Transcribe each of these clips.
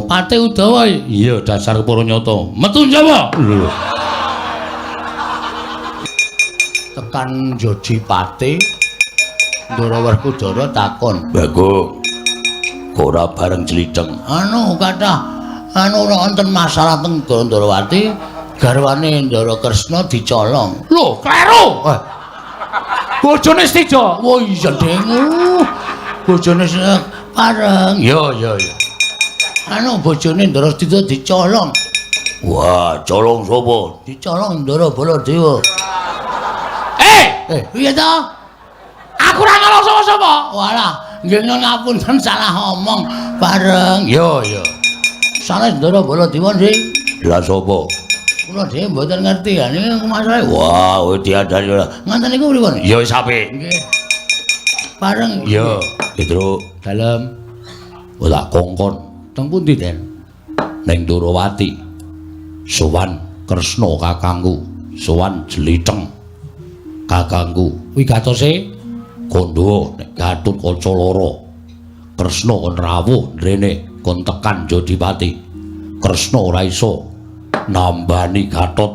Pate Udawa. Iya, dasar para nyata. Metu Jawa. Lho. Tekan Jodipate, Ndara Werkudara takon, "Bagong, ora bareng Jlitheng?" Anu kathah anu ora wonten masalah teng Ndrawati, garwane Ndara Kresna dicolong. Lho, kleru. Bojone Stija. Oh iya, Deng. Bojone pareng. Ya, ya, ya. Anu bojone Ndara Stija dicolong. Wah, colong sapa? Dicolong Ndara Baladewa. Piye to? Aku ora nyolong sapa-sapa. Walah, nggih ngapunten salah omong bareng. Ya, ya. Sanes Ndara Baladewa nggih. Lah sapa? Kula dhewe mboten ngerti ya niki masalahe. Wah, kowe diadani ora. Ngoten niku pripun? Ya wis apik. Nggih. Bareng. Ya, Petruk, dalem. Ora kongkon. Teng pundi, Den? Ning Ndrawati. Sowan Kresna kakangku, sowan Jlitheng kakangku. Wigatose kandha nek Gatotkaca loro. Kresna kon rawuh ndrene kon tekan Jodipati. Kresna ora iso nambani Gatot,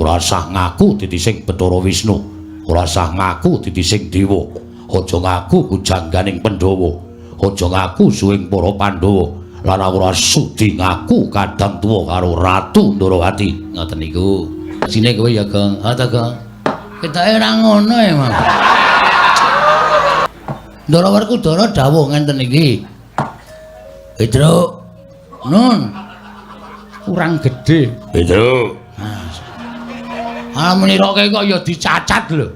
ora sah ngaku titising Bathara Wisnu, ora sah ngaku titising dewa, aja ngaku pujangganing Pandhawa, aja ngaku suwing para Pandhawa, lan ora sudi ngaku kadang tuwa karo Ratu Ndrawati. Ngoten niku. Sine kowe ya, Gong. Ha ta, Gong? Ketoke ora ngono ya, Mas. Ndara Werkudara dawuh ngenten iki. Petruk. Nun. Kurang gedhe. Petruk. Ah meniroke kok ya dicacat lho.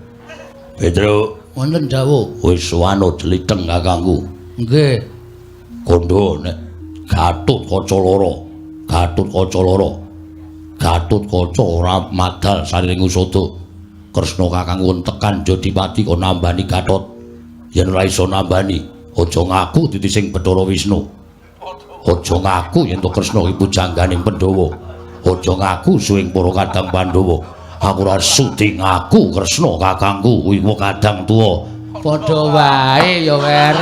Petruk. Wonten dawuh. Wis wano Jlitheng kakangku. Nggih. Kandha nek Gatotkaca loro, Gatotkaca loro. Gatotkaca ora madal sariring usada. Kresna kakangku tekan Jodipati kon nambani Gatot. Yen ora iso nambani, aja ngaku titising Bathara Wisnu. Aja ngaku yen to Kresna iki pujangganing Pandhawa. Aja ngaku suwing para kadang Pandhawa. Aku ora sudi ngaku Kresna kakangku kuwi kadang tuwa. Padha wae ya, Wer.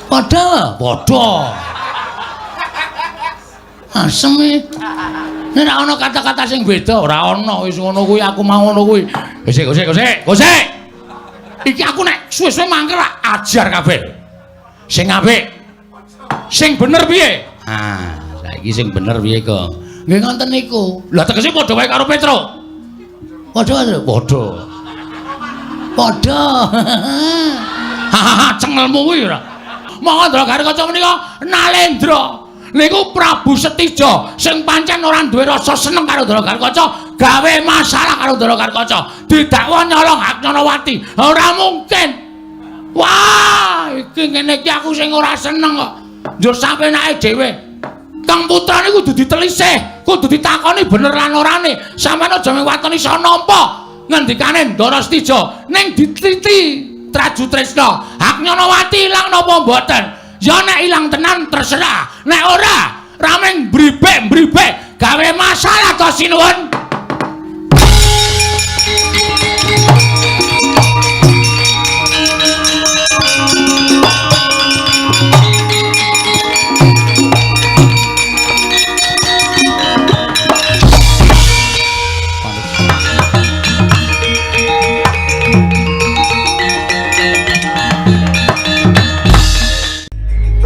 Padha, padha. Asem e. Nek ora ana kata-kata sing beda, ora ana wis ngono kuwi aku mau ngono kuwi. Wis, wis, wis, wis. Iki aku nek suwe-suwe mangkel ajar kabeh. Sing apik. Sing bener piye? Ah, saiki sing bener piye, Kong? Nggih ngoten niku. Lah tegese padha wae karo Petruk. Padha, padha. Padha. Hahaha, cengelmu kuwi ora. Monggo Ndara Gatotkaca menika Nalendra. Niku Prabu Setija sing pancen ora duwe rasa seneng karo Ndara Gatotkaca, gawe masalah karo Ndara Gatotkaca. Didakwa nyolong hak Nyanawati. Ora mungkin. Wah, iki ngene iki aku sing ora seneng kok. Njur sampenake dhewe. Kang putra niku kudu ditelisih, kudu ditakoni bener lan orane. Sampeyan aja mewatoni iso nampa ngendikane Ndara Setija ning diteliti Traju Tresna. Hak Nyanawati ilang napa mboten? Ya nek ilang tenan terserah. Nek ora, rameng bribek-bribek gawe masalah to sinuwun.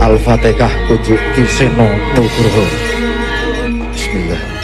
Al-Fatihah pujuk Ki Seno Nugroho. Bismillah. Oh.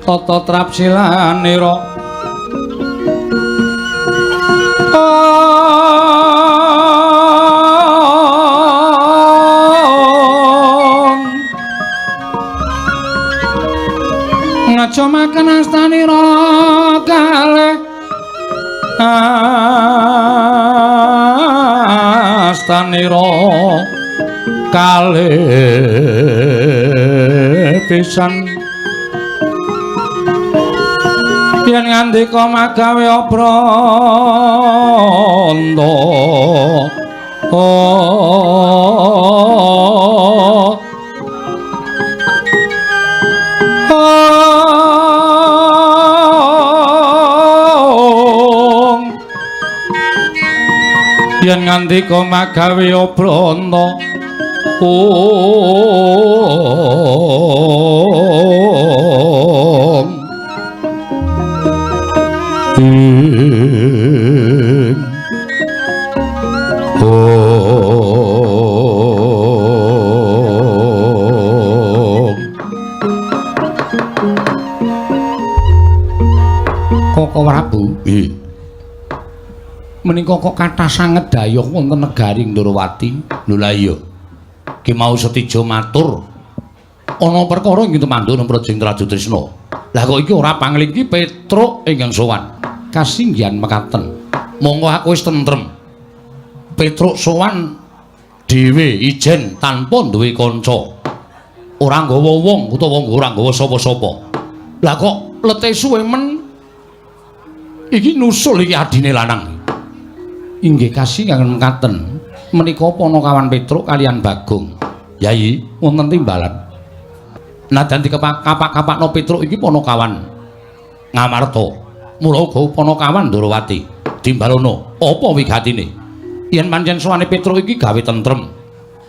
Tata trapsilanira. Ngaca makan astanira kalih astanira kalih pisan yen ngandika magawe obranta. Yen ngandika magawe obranta. Om ing Om. Koko Prabu, nggih. Menika kok kathah sanget dayuh wonten negari Ndorowati. Lho lah iya. Ki mau Setija matur ana perkara ing temandun Praja Trajutrisna. Lah kok iki ora panglingki Petruk ingkang sowan. Kasinggihan mekaten. Monggo aku wis tentrem. Petruk sowan dhewe ijen tanpa duwe kanca. Ora nggawa wong utawa ora nggawa sapa-sapa. Lah kok lete suwe men iki nusul iki adine lanang. Inggih kasinggihan mekaten. Menika Panakawan Petruk kalian Bagong. Yayi, wonten timbalan. Nadan dikapak-kapakno Petruk iki Panakawan Ngamarta. Mula uga Panakawan Ndorowati. Timbalono, apa wigatine? Yen pancen sowane Petruk iki gawe tentrem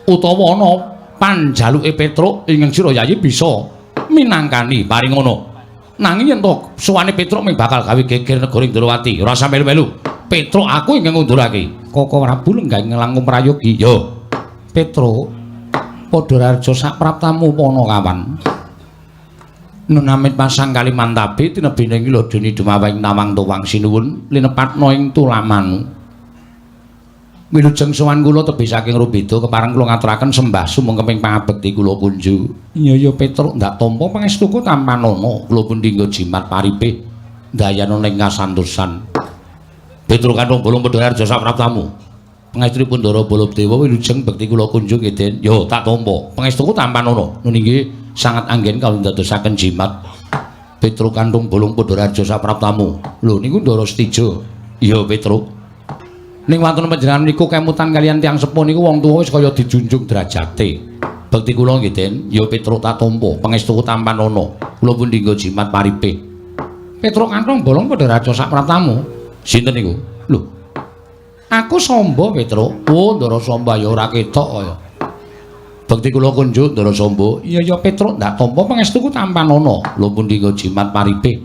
utawa ana panjaluke Petruk ingkang sira Yayi bisa minangkani paringono. Nanging yen to sowane Petruk mung bakal gawe geger negara Ndorowati, ora usah melu-melu. Petruk aku ingkang ngundurake. Koko Prabu lenggah ngelangkung prayogi. Yo. Petruk padha raja sapraptamu Panakawan. Nun amit pasang Kalimantabe tinebining lodoni dumaweng nawang tuwang sinuwun linepatna ing tulamanu. Wilujeng sowan kula tebih saking Rubeda kepareng kula ngaturaken sembah sumengkeping pangabekti kula kunju. Iya ya Petruk ndak tampa pangestuku tampanana kula pundi nggo jimat paripe ndayana ing kasantosan. Petruk kanthong bolong pedhar jasa praptamu. Pangestunipun Ndara Baladewa wilujeng bekti kula kunjung nggih Den. Yo tak tampa. Pangestuku tampanana. Nun inggih sangat anggen kawula ndadosaken jimat. Petruk kanthong bolong pedhar jasa praptamu. Lho niku Ndara Setija. Iya Petruk. Ning wonten panjenengan niku kemutan kalian tiyang sepuh niku wong tuwa wis kaya dijunjung derajate. Bekti kula nggih Den. Yo Petruk tak tampa. Pangestuku tampanana. Kula pundi nggo jimat paripe. Petruk kanthong bolong pedhar jasa praptamu. Sinten niku? Lho. Aku Samba, Petruk. Oh, Ndara Samba ya ora ketok kaya. Bekti kula kunjuk Ndara Samba. Iya ya Petruk ndak tampa pangestuku tampanana. Lho pundi nggo jimat paripe.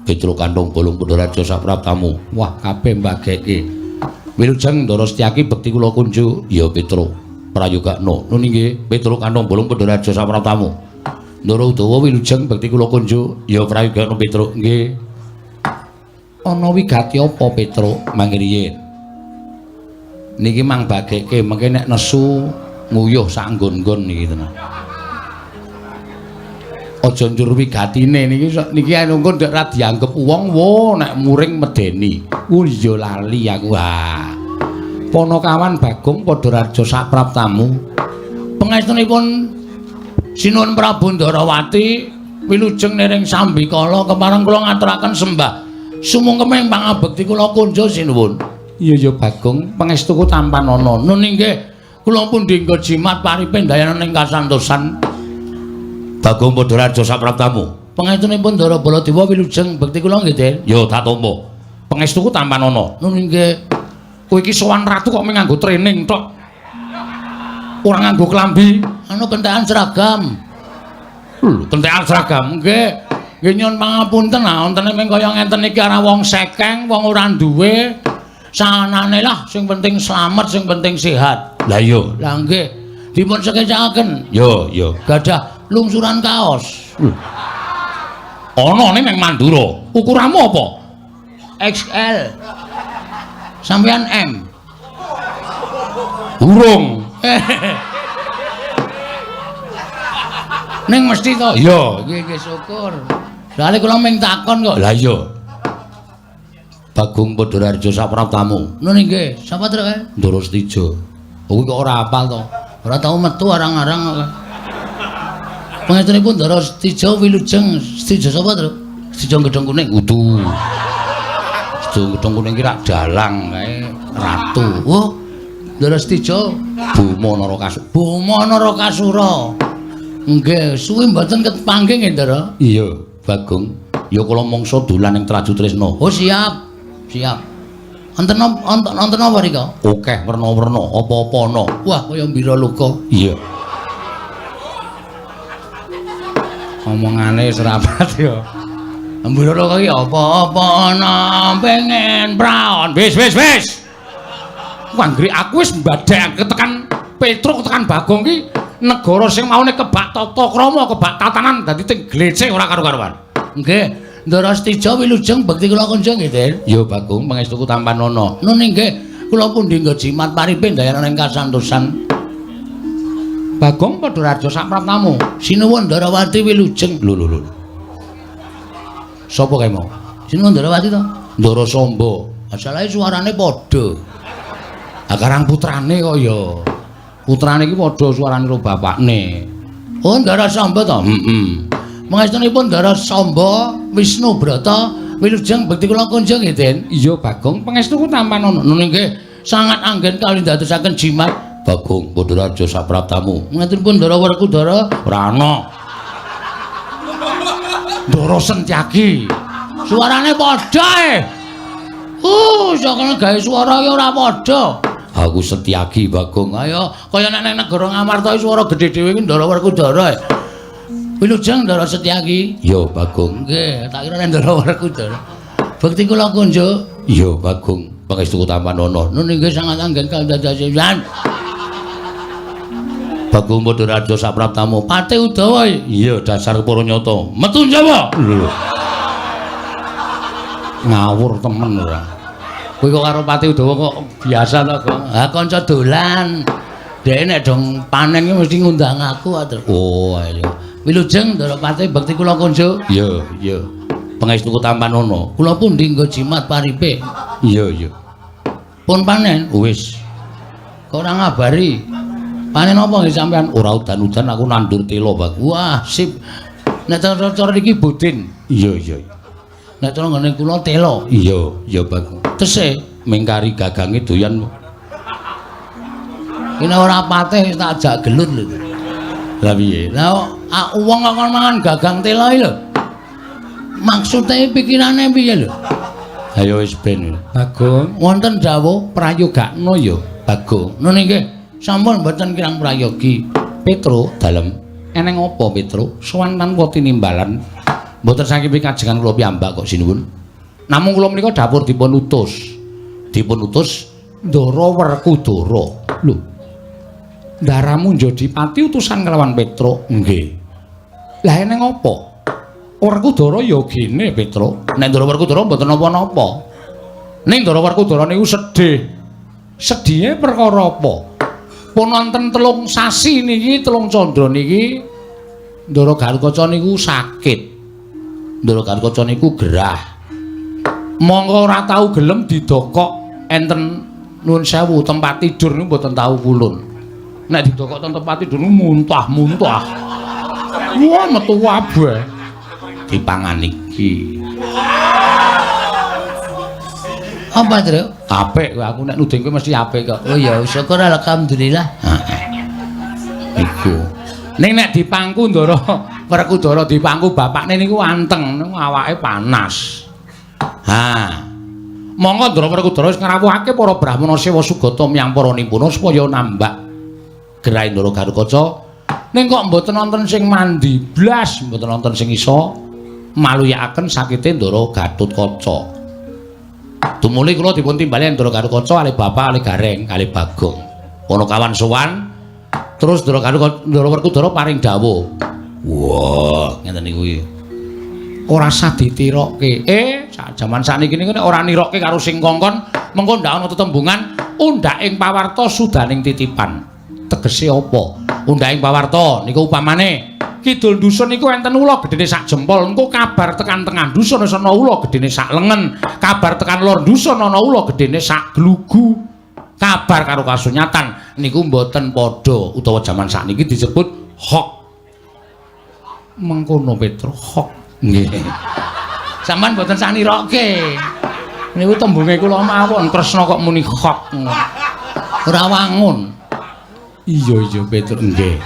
Petruk kanthong bolong pedhar sapraptamu. Wah, kabeh mbageke. Wilujeng Ndara Setyaki bekti kula kunjuk. Iya Petruk. Prayogakno. Nun inggih, Petruk kanthong bolong pedhar sapraptamu. Ndara Udawa wilujeng bekti kula kunjuk. Iya prayogakno Petruk. Nggih. Ana wigati apa Petruk mangriyin? Niki mang bageke mengke nek nesu nguyuh sak nggon-nggon niki tenan. Aja njur wigatine niki niki anu engko ndek ra dianggep wong wo nek muring medeni. Oh iya lali aku. Ha. Panakawan Bagong padha raja sapraptamu. Pangestunipun Sinuwun Prabu Ndarawati wilujeng niring sambikala kepareng kula ngaturaken sembah sumungkeming pangabekti kula kunjo sinuwun. Iya ya Bagong, pangestuku tampanana. Nun inggih, kula pundi nggo jimat paripe ndayana ing kasantosan. Bagong padha raja sapraptamu. Pangestunipun Ndara Baladewa wilujeng bekti kula nggih, Den. Ya tak tampa. Pangestuku tampanana. Nun inggih. Kowe iki sowan ratu kok mung nganggo training tok. Ora nganggo klambi, anu kentekan seragam. Lho, kentekan seragam nggih. Nggih nyuwun pangapunten, ah wontene mung kaya ngenten iki ora wong sekeng, wong ora duwe. Sanane lah sing penting slamet, sing penting sehat. Lah iya. Lah nggih. Dipun sekecakaken. Yo, yo. Gadah lungsuran kaos. Lho. Ana ning nang Mandura. Ukuranmu apa? XL. Sampeyan M. Urung. Ning mesti to? Iya, nggih nggih syukur. Soale kula mung takon kok. Lah iya. Bagong Padharjo sapraptamu. Nun nggih, sapa truk kae? Ndara Setija. Kuwi kok ora hafal to? Ora tau metu arang-arang kok. Pangestunipun Ndara Setija wilujeng Setija sapa truk? Setija Gedhong Kuning. Kudu. Setija Gedhong Kuning ki rak dalang kae ratu. Oh, Ndara Setija Boma Narakasura. Boma Narakasura. Nggih, suwi mboten kepanggih nggih, Ndara. Iya, Bagong. Ya kula mangsa dolan ing Traju Tresna. Oh, siap. Siap. Wonten wonten apa rika? Akeh werna-werna, apa-apa ana. Wah, kaya mbira luka. Iya. Omongane wis rapat ya. Mbira luka iki apa-apa ana pengen praon. Wis wis wis. Wanggri aku wis mbadhek tekan Petruk tekan Bagong ki negara sing maune kebak tata krama, kebak tatanan dadi teng glecek ora karu-karuan. Nggih, Ndara Setija wilujeng bekti kula kunjung nggih, Den. Ya Bagong, pangestuku tampanana. Nun nggih, kula pundi nggo jimat paripe ndayana ing kasantosan. Bagong Padharjo sapraptamu. Sinuwun Ndarawati wilujeng. Lho lho lho. Sapa kae mau? Sinuwun Ndarawati to? Ndara Samba. Masalahe suarane padha. Ah karang putrane kok ya. Putrane iki padha suarane karo bapakne. Oh, Ndara Samba to? Heeh. Pangestunipun Ndara Samba Wisnu Brata wilujeng bekti kula kunjung nggih, Den. Iya, Bagong, pangestuku tampanana. Nun nggih, sangat anggen kali ndadosaken jimat. Bagong Padharjo sapraptamu. Pangestunipun Ndara Werkudara ora ana. Ndara Sentyaki. Suarane padha e. Sakene gawe suara iki ora padha. Aku Setyaki Bagong. Ayo, kaya nek nang negara Ngamarta iki swara gedhe dhewe iki Ndara Werkudara. Wilujeng Ndara Setyaki. Iya, Bagong. Nggih, tak kira nek Ndara Werkudara. Bekti kula kunjuk. Iya, Bagong. Pangestuku tampanana. Nun inggih sangat anggen kandhadasan. Bagong Padharjo sapraptamu. Pati Udawa. Iya, dasar para nyata. Metu Jawa. Lho. Ngawur temen ora. Kowe kok karo Pati Udawa kok biasa to, Gong? Ha kanca dolan. Dhek nek dong panen ki mesti ngundang aku atur. Oh, ayo. Wilujeng Ndara Pati bekti kula kunjuk. Iya, iya. Pangestuku tampanana. Kula pundi nggo jimat paripe. Iya, iya. Pun panen. Wis. Kok ora ngabari? Panen apa nggih sampean? Ora udan-udan aku nandur tela, Bang. Wah, sip. Nek cara iki budin. Iya, iya. Nek cara nggone kula tela. Iya, iya, Bagong. Tesih mingkari gagange doyan. Ini ora patih tak ajak gelut lho. Lah piye? Lah wong kok kon mangan gagang tela iki lho. Maksude pikirane piye lho? Ayo wis ben. Bagong, wonten dawuh prayogakno ya, Bagong. Nun nggih, sampun mboten kirang prayogi. Petruk dalem. Eneng apa Petruk? Sowan tanpa tinimbalan. Mboten saking pikajengan kula piyambak kok sinuwun. Namung kula menika dapur dipun utus. Dipun utus Ndara Werkudara. Lho. Ndaramu njadi pati utusan kelawan Petruk. Nggih. Lah eneng apa? Werkudara ya gene Petruk. Nek Ndara Werkudara mboten napa-napa. Ning Ndara Werkudara niku sedih. Sedihe perkara apa? Pun wonten 3 sasi niki, 3 candra niki Ndara Gatotkaca niku sakit. Ndara Gatotkaca niku gerah. Mongko ora tau gelem didokok enten nuwun sewu tempat tidur niku mboten tau kulun. Nek didokok ten tempat tidur niku muntah-muntah. Wah, metu kabeh. Dipangan iki. Apa, Truk? Apik kowe, aku nek nuding kowe mesti apik kok. Oh ya, syukur alhamdulillah. Heeh. Iku. Ning nek dipangku Ndara Werkudara dipangku bapakne niku anteng, niku awake panas. Ha. Monggo Ndara Werkudara wis ngrawuhake para brahmana sewa sugata miyang para nimpuna supaya nambak gerahe Ndara Gatotkaca. Ning kok mboten wonten sing mandi blas, mboten wonten sing iso maluyakaken sakite Ndara Gatotkaca. Tumuli kula dipun timbali Ndara Gatotkaca kalih bapak kalih Gareng kalih Bagong. Ana kawan sowan terus Ndara Gatotkaca Ndara Werkudara paring dawuh. Wah, ngeten niku iki. Ora sah ditirokke. Sak jaman sakniki niku nek ora nirokke karo sing kongkon, mengko ndak ana tetembungan undhak ing pawarta sudaning titipan. Tegese apa? Undhak ing pawarta niku upamane kidul dusun niku enten ula gedene sak jempol, engko kabar tekan tengah dusun wis ana ula gedene sak lengen, kabar tekan lor dusun ana ula gedene sak glugu. Kabar karo kasunyatan niku mboten padha, utawa jaman sakniki disebut hoax. Mengkono Petro, hoax. Nggih. Sampeyan mboten sanirokke. Niku tembunge kula mawon, Kresna kok muni hoax. Ora wangun. Iya iya Petro, nggih.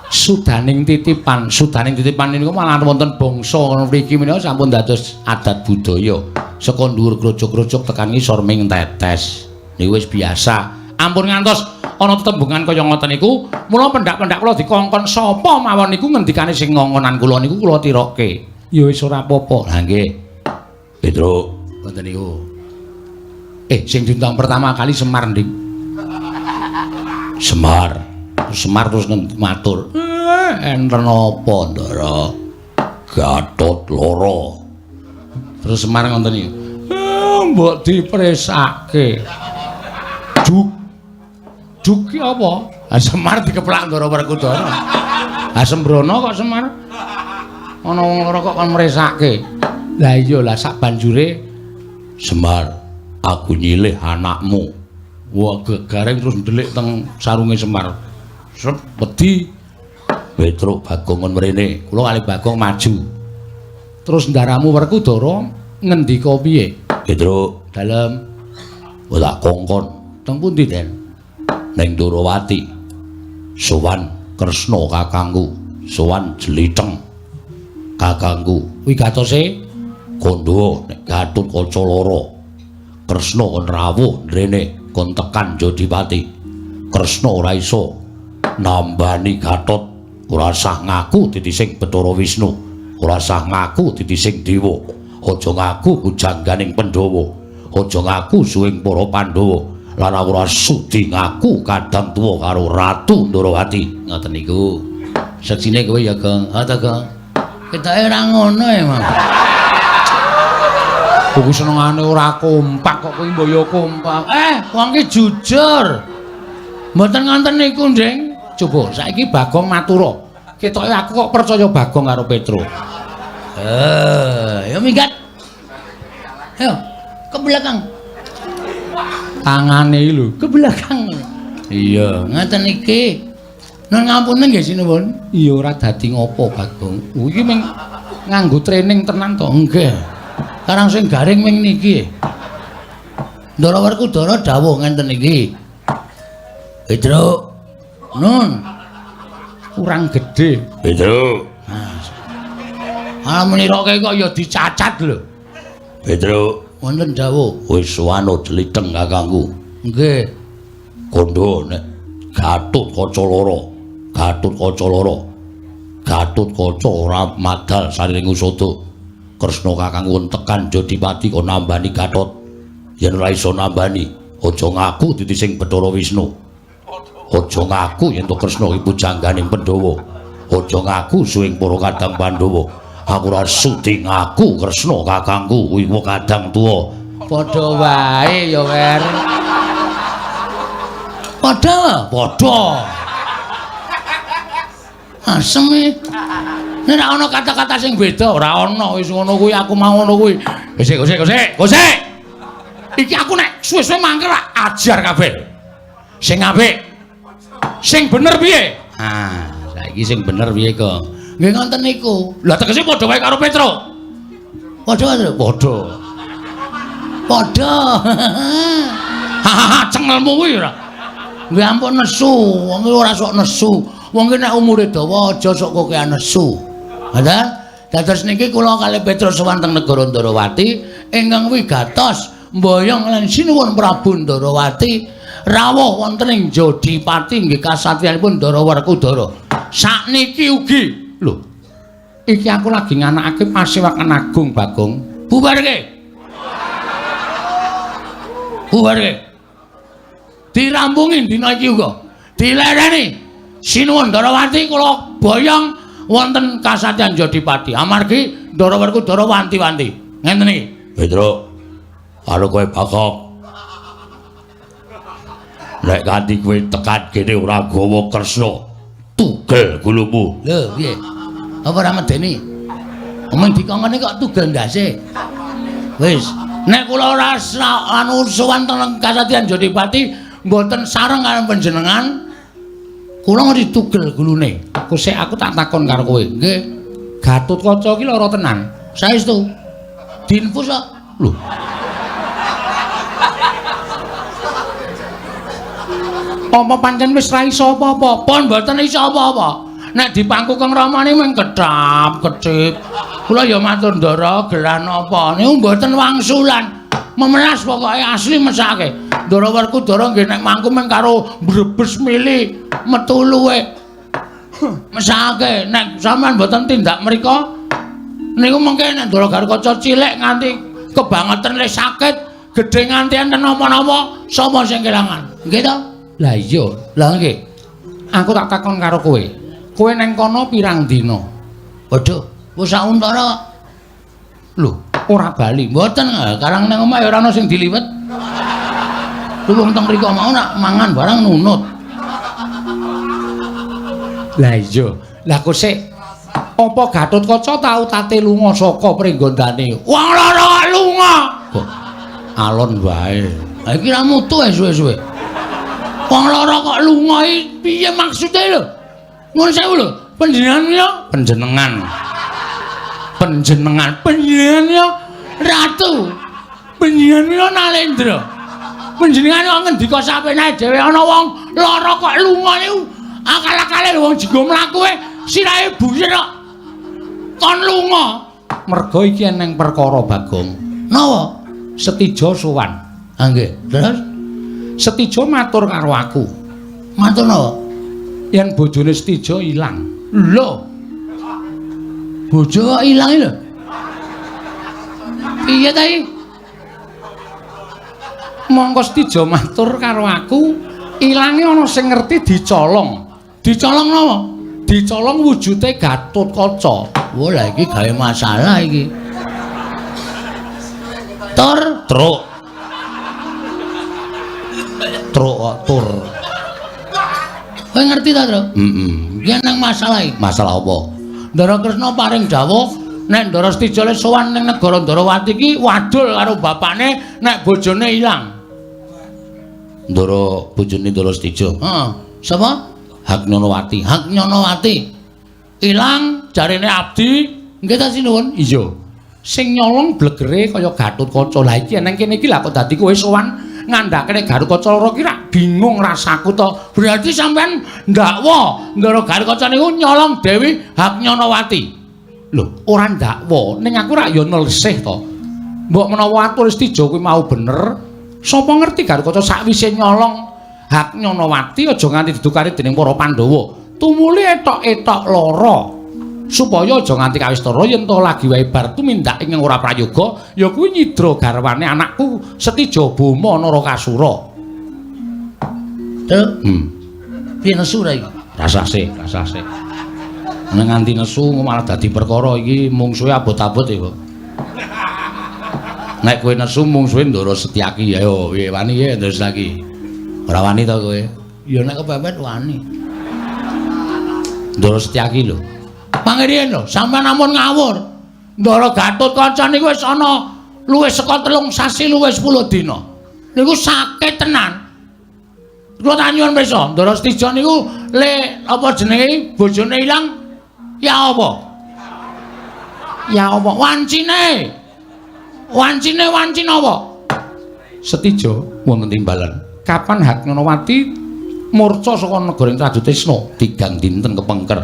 Sudaning titipan, sudaning titipan niku malah wonten bangsa mriki menika sampun dados adat budaya. Saka dhuwur krocok-krocok tekan ngisor ming tetes. Niku wis biasa. Ampun ngantos ana tetembungan kaya ngoten niku, mula pendak-pendak kula dikongkon sapa mawon niku ngendikane sing ngongonan kula niku kula tirokke. Ya wis ora apa-apa. Lah nggih. Petro, ngoten niku. Sing diundang pertama kali Semar, Ndik. Semar. Semar terus matur. Enten apa, Ndara? Gatot loro. Terus Semar ngoten niku. Mbok dipresake. Juk. Juk ki apa? Ha Semar dikeplak Ndara Werkudara. Ha sembrono kok Semar. Ana wong loro kok kon mresake. Lah iya lah sak banjure Semar, aku nyilih anakmu. Wah, gegareng terus ndelik teng sarunge Semar. Sep wedi. Petruk Bagong kon mrene. Kula kali Bagong maju. Terus ndaramu Werkudara ngendika piye? Petruk, dalem ora kongkon. Teng pundi, Den? Ning Ndorowati. Sowan Kresna kakangku, sowan Jlitheng kakangku. Wigatose kandha nek Gatotkaca loro. Kresna kon rawuh mrene, kon tekan Jodipati. Kresna ora iso nambani Gatot, ora sah ngaku dadi sing Bathara Wisnu, ora sah ngaku dadi sing dewa, aja ngaku bujangganing Pandhawa, aja ngaku suwing para Pandhawa, lan aku ora sudi ngaku kadang tuwa karo Ratu Ndorowati. Ngoten niku. Seksine kowe ya, Gong. Ha ta, Gong? Ketoke ora ngono ya, Mas. Kuwi senengane ora kompak kok kowe mbok ya kompak. Wong ki jujur. Mboten ngoten niku, Nding. Coba saiki Bagong matura. Ketoke aku kok percaya Bagong karo Petro. Ya minggat. Ayo, ke belakang. Tangane iki lho, ke belakang. Iya, ngoten iki. Nun ngapunten nggih sinuwun. Iya ora dadi ngopo Bagong. Iki ming nganggo training tenan to. Nggih. Karang sing garing ming niki. Ndara Werkudara dawuh ngenten iki. Petro. Nun. Kurang gedhe. Petro. Ah meniroke kok ya dicacat lho. Petro. Wonten dawuh. Wis wano jlitheng kakangku. Nggih. Kandha nek Gatotkaca loro. Gatotkaca loro. Gatotkaca ora madal sarining usada. Kresna kakangku tekan Jodipati kon nambani Gatot. Yen ora iso nambani, aja ngaku dadi sing Bathara Wisnu. Aja ngaku yen to Kresna iki pujangganing Pandhawa. Aja ngaku suwing para kadang Pandhawa. Aku ora sudi ngaku Kresna kakangku kuwi kadang tuwa. Padha wae ya, Wer. Padha, padha. Asem e. Nek ora ana kata-kata sing beda, ora ana wis ngono kuwi aku mau ngono kuwi. Wis gosek gosek gosek. Iki aku nek suwe-suwe mangkel ajar kabeh. Sing apik. Sing bener piye? Ah, saiki sing bener piye kok? Nggih ngoten niku. Lah tegese padha wae karo Petro. Padha, Petro. Padha. Padha. Hahaha, cengelmu kuwi ora. Nggih ampun nesu, wong iki ora sok nesu. Wong iki nek umure dawa aja sok kokean nesu. Ngoten? Dados niki kula kalih Petro sowan teng negara Ndorowati ingkang wigatos mboyong lan sinuwun Prabu Ndorowati rawuh wonten ing Jodipati nggih kasatriyanipun Ndara Werkudara. Sakniki ugi lho. Iki aku lagi nganakake pasewakan agung Bagong. Bubarke. Bubarke. Dirampungi dina iki uga. Dilereni. Sinuwun Ndorowati kula boyong wonten Kasatyan Jodipati. Amargi Ndara Werkudara wanti-wanti. Ngenten iki. Petruk, karo kowe Bagong. Nek kanthi kowe tekan kene ora gawa Kresna, tugel gulumu. Lho, piye? Apa ora medeni? Omong dikongkone kok tugel ndase. Wis, nek kula ora anu sowan teng Kasatyan Jodipati mboten sareng karo panjenengan, kula ngerti tugel gulune. Aku sik aku tak takon karo kowe. Nggih. Gatotkaca iki lara tenan. Saestu. Diinfus kok. Lho. Apa pancen wis ra iso apa-apa? Pun mboten iso apa-apa. Nek dipangku Kang Ramane mung kedhap kedhip. Kula ya matur Ndara, gelah napa? Niku mboten wangsulan. Memelas pokoke asli mesake. Ndara Werkudara nggih nek mangku mung karo mbrebes mili metu luwe. Mesake nek sampean mboten tindak mriko niku mengke nek Ndara Gatotkaca cilik nganti kebangetan le sakit, gedhe nganti enten napa-napa, sapa sing kelangan? Nggih to? Lah iya, lah nggih. Aku tak takon karo kowe. Kowe neng kono pirang dina? Waduh, wis sak untara. Lho, ora bali. Mboten, karang nang omah ya ora ana sing diliwet. Lho wong teng mriko mau nak mangan barang nunut. Lah iya, lah kok sik apa Gatotkaca tau tate lunga saka pringgondane? Wong lara lunga. Kok alon wae. Ha iki ra mutu suwe-suwe. Wong lara kok lunga iki piye maksude lho? Nuwun sewu lho, panjenengan ya panjenengan. Panjenengan, panjenengan ya ratu. Panjenengan ya Nalendra. Panjenengan kok ngendika sapenake dhewe ana wong lara kok lunga niku akal-akale wong jenggo mlaku e sirahe buyir kok kon lunga. Merga iki eneng perkara Bagong. Napa? Setija sowan. Ha nggih. Terus Setija matur karo aku. Matur napa? Yen bojone Setija ilang. Lho. Bojo kok ilang lho. Piye ta iki? Mongko Setija matur karo aku, ilange ana sing ngerti dicolong. Dicolong napa? Dicolong wujude Gatotkaca. Wah, lah iki gawe masalah iki. Tur, truk. Truk kok tur. Kowe ngerti ta, Truk? Heeh. Iki nang masalah iki. Masalah apa? Ndara Kresna paring dawuh nek Ndara Setija le sowan ning negara Ndarawati iki wadul karo bapakne nek bojone ilang. Ndara bojone Ndara Setija. Heeh. Sapa? Haknyonowati. Haknyonowati. Ilang jarene abdi. Nggih ta sinuwun? Iya. Sing nyolong blegere kaya Gatotkaca. Lah iki nang kene iki lha kok dadi kowe sowan ngandhakene Gatotkaca lara ki rak bingung rasaku to. Berarti sampean ndakwa Ndara Gatotkaca niku nyolong Dewi Haknyonowati. Lho, ora ndakwa, ning aku rak ya nelsih to. Mbok menawa atur Setija kuwi mau bener, sapa ngerti Gatotkaca sakwise nyolong Haknyonowati aja nganti didukani dening para Pandhawa. Tumuli etok-etok lara. Supaya aja nganti kawistara yen to lagi wae bar tumindak ing ora prayoga ya kuwi nyidra garwane anakku Setija Boma Narakasura. Truk. Piye nesu ra iki? Rasah sik, rasah sik. Nek nganti nesu malah dadi perkara iki mungsuhe abot-abot ya, Pak. Nek kowe nesu mungsuhe Ndara Setyaki. Ayo piye wani ya Ndara Setyaki? Ora wani to kowe? Ya nek kepepet wani. Ndara Setyaki lho. Pangirian lho, sampean ampun ngawur. Ndara Gatotkaca niku wis ana luwih saka 3 sasi luwih 10 dina. Niku sakit tenan. Kula tak nyuwun pirsa, Ndara Setija niku le apa jenenge bojone ilang ya apa? Ya apa? Wancine. Wancine wanci napa? Setija wonten timbalan. Kapan Haknyonowati murca saka negara Trajutrisna tigang dinten kepengker.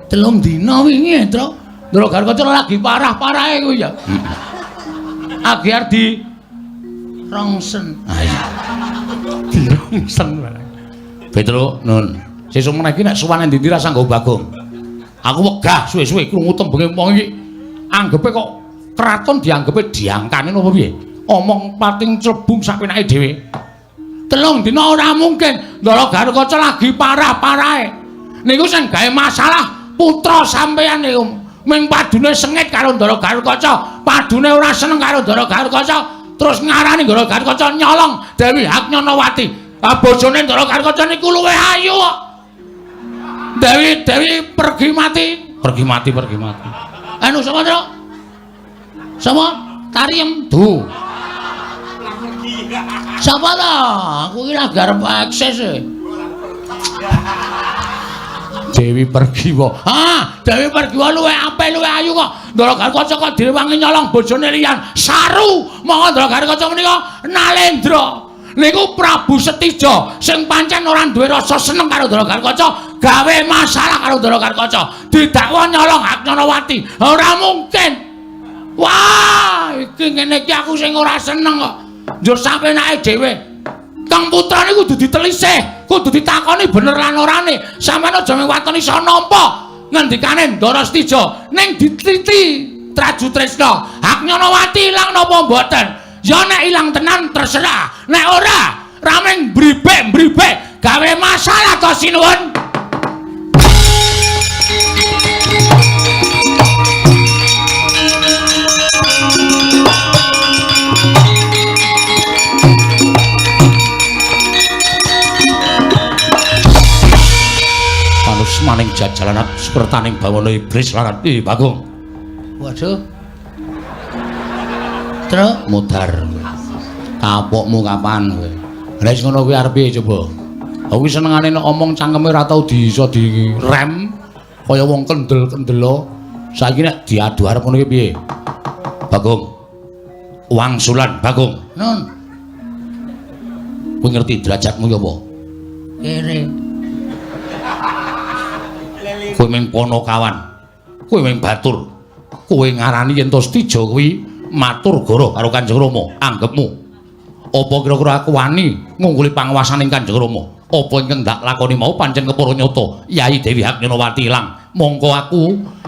3 dina wingi, Truk. Ndara Gatotkaca lagi parah-parahe kuwi ya. Agi arep di rongsen. Ha iya. Dirongsen barang. Petruk, nun. Sesuk meneh iki nek sowan endi-endi rasah nggawa Bagong. Aku wegah suwe-suwe krungu tembunge wong iki. Anggepe kok kraton dianggepe diangkane napa piye? Omong pating clebung sak penake dhewe. 3 dina ora mungkin. Ndara Gatotkaca lagi parah-parahe. Niku sing gawe masalah Putra sampeyan niku ming padune sengit karo Ndara Gatotkaca, padune ora seneng karo Ndara Gatotkaca, terus ngarani Ndara Gatotkaca nyolong Dewi Haknyanawati. Ah bojone Ndara Gatotkaca niku luwih ayu kok. Dewi Dewi pergi mati, pergi mati, pergi mati. Anu sapa, Truk? Sapa? Tariem du. Sapa ta? Aku iki lagi arep akses e. Dewi Pergiwa. Ah, Dewi Pergiwa luwih apik, luwih ayu kok. Ndara Gatotkaca kok direwangi nyolong bojone liyan. Saru. Monggo Ndara Gatotkaca menika Nalendra. Niku Prabu Setija sing pancen ora duwe rasa seneng karo Ndara Gatotkaca, gawe masalah karo Ndara Gatotkaca. Didakwa nyolong Haknyanawati. Ora mungkin. Wah, iki ngene iki aku sing ora seneng kok. Njur sampenake dhewe. Kang putra niku kudu ditelisih, kudu ditakoni bener lan orane. Sampeyan aja mung waton iso nampa ngendikane Ndara Setija ning diteliti Traju Tresna. Haknyanawati ilang napa mboten? Ya nek ilang tenan terserah, nek ora rameng bribek-bribek gawe masalah to sinuwun. Maning jajalanat sekertaning bawana iblis larat. Ih, Bagong. Waduh. Truk mudar. Kapokmu kapan kowe? Lah wis ngono kuwi arep piye coba? Aku iki senengane nek omong cangkeme ora tau iso direm kaya wong kendel-kendelo. Saiki nek diadu arep ngono iki piye? Bagong. Wangsulan, Bagong. Nun. Kowe ngerti derajatmu ya apa? Kere. Kowe ming ponokawan, kowe ming batur, kowe ngarani yen to Setija kuwi matur goro karo Kanjeng Rama, anggepmu. Apa kira-kira aku wani ngungkuli panguwasaning Kanjeng Rama? Apa ingkang ndak lakoni mau pancen kepara nyata Yai Dewi Haknyanawati ilang. Mongko aku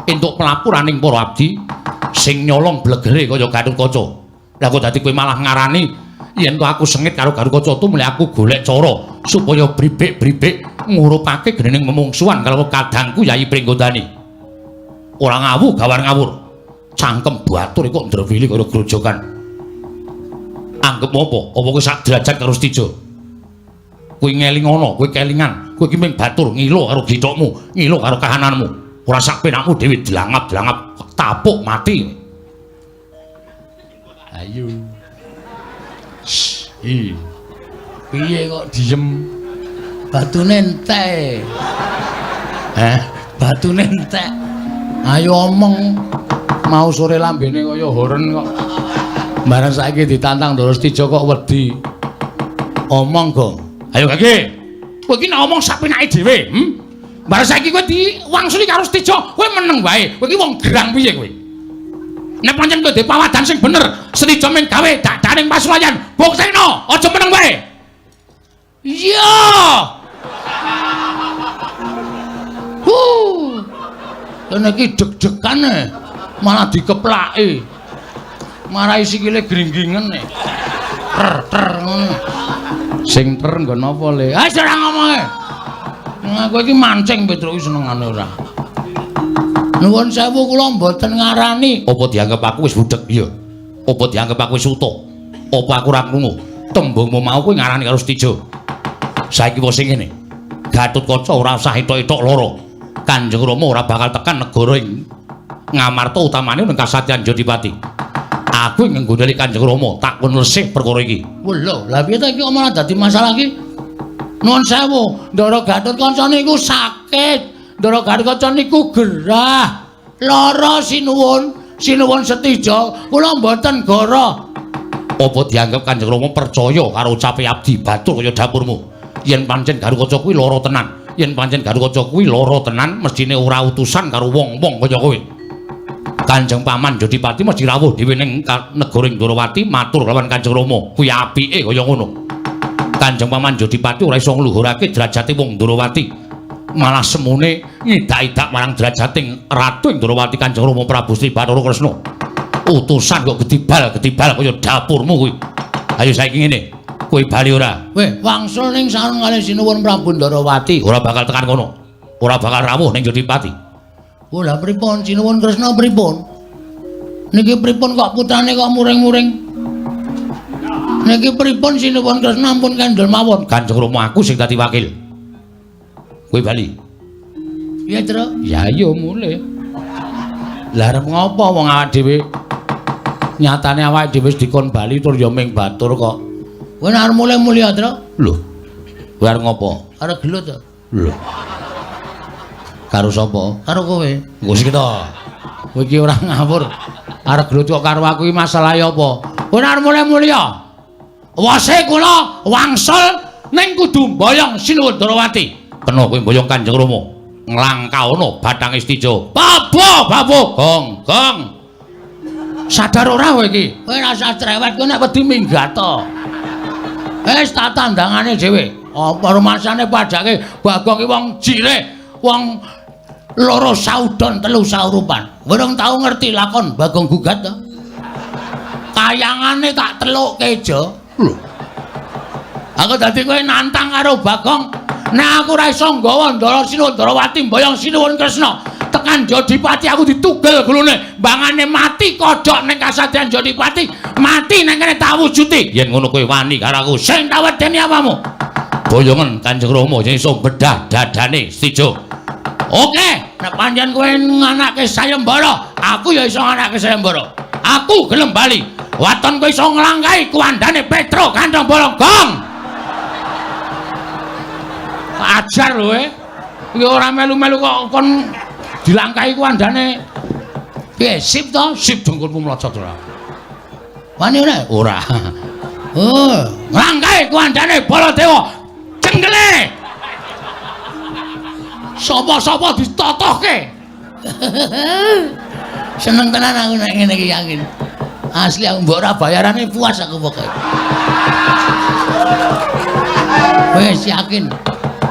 entuk pelapuraning para abdi sing nyolong blegere kaya Gatotkaca. Lah kok dadi kowe malah ngarani yen to aku sengit karo Gatotkaca tumle aku golek cara supaya bribik-bribik ngurupake gening memungsuhan karo kadangku Yai Pringgondani. Ora ngawu gawar ngawur. Cangkem batur kok ndrewili kaya grojogan. Anggep apa? Apa kowe sak derajat karo Setija? Kowe ngelingono, kowe kelingan, kowe iki mung batur ngilo karo githokmu, ngilo karo kahananmu. Ora sak penakmu dhewe dlangap-dlangap tapuk mati. Ayo. Shh. Piye kok diem? Batune entek. Heh, batune entek. Ayo omong. Mau sore lambene kaya horen kok. Bareng saiki ditantang Ndara Setija kok wedi. Omong, Gong. Ayo Gage. Kowe iki nek omong sak penake dhewe, hm? Bareng saiki kowe diwangsuli karo Setija, kowe meneng wae. Kowe iki wong gerang piye kowe? Nek pancen kowe duwe pawadan sing bener, Setija mung gawe dadaning pasulayan, buktekno, aja meneng wae. Iya. Huh. Kene iki deg-degan e, malah dikeplaki. Marai sikile gringgingen e. Ter ter ngono. Sing ter nggon apa le? Ah ora ngomonge. Kowe iki mancing Petruk iki senengane ora. Nuwun sewu kula mboten ngarani. Apa dianggep aku wis budhek? Iya. Apa dianggep aku wis utuh? Apa aku ora krungu? Tembungmu mau kowe ngarani karo Setija. Saiki wis sing ngene. Gatotkaca ora usah etok-etok lara. Kanjeng Rama ora bakal tekan negara ing Ngamarta utamane ning Kasatyan Jodipati. Aku ing nggondheli Kanjeng Rama tak kon lesih perkara iki. Lho, lha piye ta iki malah dadi masalah iki? Nuwun sewu, Ndara Gatotkaca niku sakit. Ndara Gatotkaca niku gerah. Lara sinuwun, sinuwun Setija, kula mboten goro. Apa dianggep Kanjeng Rama percaya karo ucape abdi batur kaya dapurmu? Yen pancen Gatotkaca kuwi lara tenan, yen pancen Gatotkaca kuwi lara tenan mestine ora utusan karo wong-wong kaya kowe. Kanjeng Paman Jodipati mesti rawuh dhewe ning negara Ndorowati matur lawan Kanjeng Rama. Kuwi apike kaya ngono. Kanjeng Paman Jodipati ora iso ngluhurake derajate wong Ndorowati. Malah semune ngidak-idak marang derajating Ratu Ndorowati Kanjeng Rama Prabu Sri Bathara Kresna. Utusan kok gedibal-gedibal kaya dapurmu kuwi. Ayo saiki ngene, kowe bali ora? Weh, wangsul ning sareng kalih sinuwun Prabu Ndorowati. Ora bakal tekan kono. Ora bakal rawuh ning Jodipati. Oh lah pripun sinuwun Kresna pripun? Niki pripun kok putrane kok muring-muring? Niki pripun sinuwun Kresna ampun kendel mawon. Kanjeng Rama aku sing dadi wakil. Kowe bali. Piye, Tru? Ya iya mulih. Lah arep ngopo wong awak dhewe? Nyatane awake dhewe wis dikon bali tur ya ming batur kok. Kowe nek arep mulih mulih, Tru. Lho. Kowe arep ngopo? Arep gelut to. Lho. Karo sapa? Karo kowe. Engko sik to. Kowe iki ora ngawur. Arep gelut kok karo aku iki masalahe apa? Kowe nek arep mulih mulih. Wase kula wangsul ning kudu mboyong Sinuwun Darawati. Kena kowe mboyong Kanjeng Rama. Nglangkaono Bathang Istija. Babo, babo, gong, gong. Sadar ora kowe iki? Kowe ora usah cerewet, kowe nek wedi minggat to. Wis tak tandangane dhewe. Apa rumasane padake Bagong ki wong jirih, wong loro saudon telu saurupan. Urung tau ngerti lakon Bagong gugat to. Kayangane tak telukke jo. Lho. Aku dadi kowe nantang karo Bagong. Nek aku ora iso nggawa Ndara Sinuwun Darawati mboyong Sinuwun Kresna tekan Jodipati aku ditugel gulune mbangane mati kodhok ning kasadean Jodipati mati nang kene tak wujuti yen ngono kowe wani karo aku sing tak wedeni apamu boyongen Kanjeng Rama yen iso bedah dadane Stijo. Oke, nek pancen kowe nganake sayembara aku ya iso nganake sayembara. Aku gelem bali waton kowe iso nglangkahi kuwandane Petro Kantong Bolong gong. Ajar lho e. Iki ora melu-melu kok kon dilangkahi kuwandane. Piye sip to? Sip dengkulmu mlocot ora. Wani ora? Ora. Oh, nglangkahi kuwandane Baladewa. Cenggele. Sapa-sapa ditotohke. Seneng tenan aku nek ngene iki yakin. Asli aku mbok ora bayarane puas aku pokoke. Wis yakin.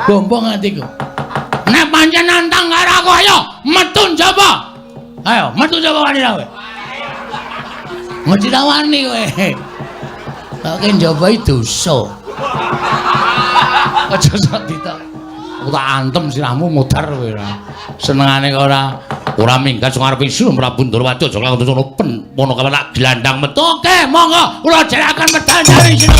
Gombong atiku. Nek pancen nantang karo aku ayo metu njaba. Ayo metu njaba wani ra kowe. Mesti ra wani kowe. Kok njaba iki dosa. Aja sok ditok. Aku tak antem sirahmu modar kowe ora. Senengane kok ora ora minggat sing arep isu Prabu Ndrawati aja lakon sono pen pono kawan tak glandang metu. Oke, monggo kula jeraken medal dari sini.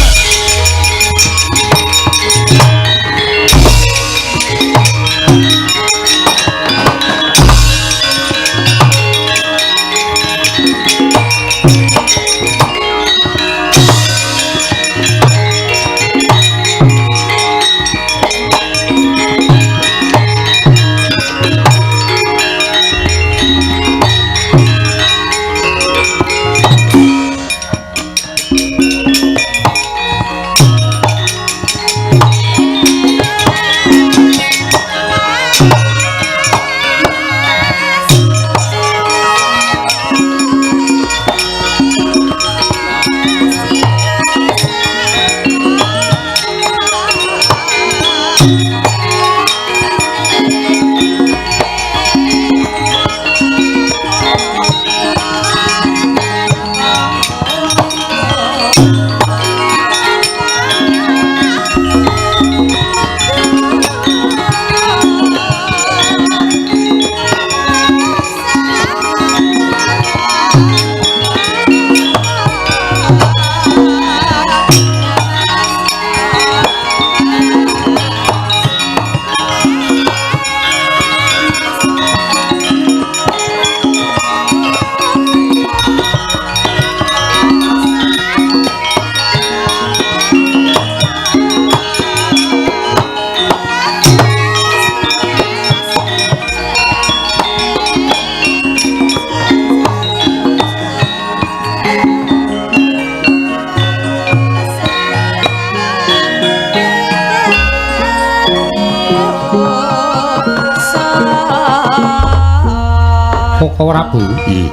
Koko Prabu. Nggih.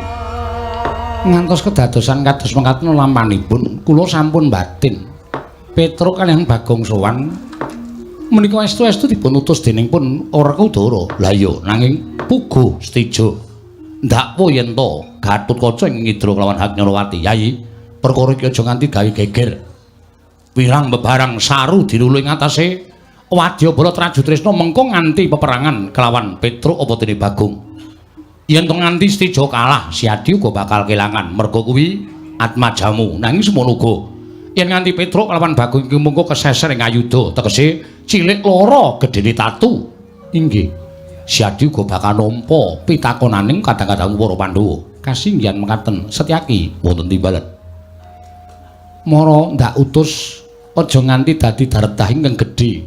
Ngantos kedadosan kados mekaten lampanipun kula sampun batin. Petruk kaliyan Bagong sowan menika estu-estu dipun utus dening pun Werkudara. Lah iya, nanging puguh Stijo ndakwa yen to Gatotkaca ing ngidra kelawan Hak Nyarawati. Yayi, perkara iki aja nganti gawe geger. Wirang bebarang saru dirulu ing atase wadyabala Trajutrisna mengko nganti peperangan kelawan Petruk apa dene Bagong. Yen to nganti Stija kalah, Siadi uga bakal kelangan merga kuwi atmajamu. Nanging semono uga yen nganti Petruk kelawan Bagong iki mungko keseser ing ayuda, tegese cilik lara gedene tatu. Inggih. Siadi uga bakal nampa pitakonaning kadang-kadang para Pandhawa. Kasinggihan mekaten Setyaki wonten timbalan. Mara ndak utus aja nganti dadi daredah ingkang gedhe.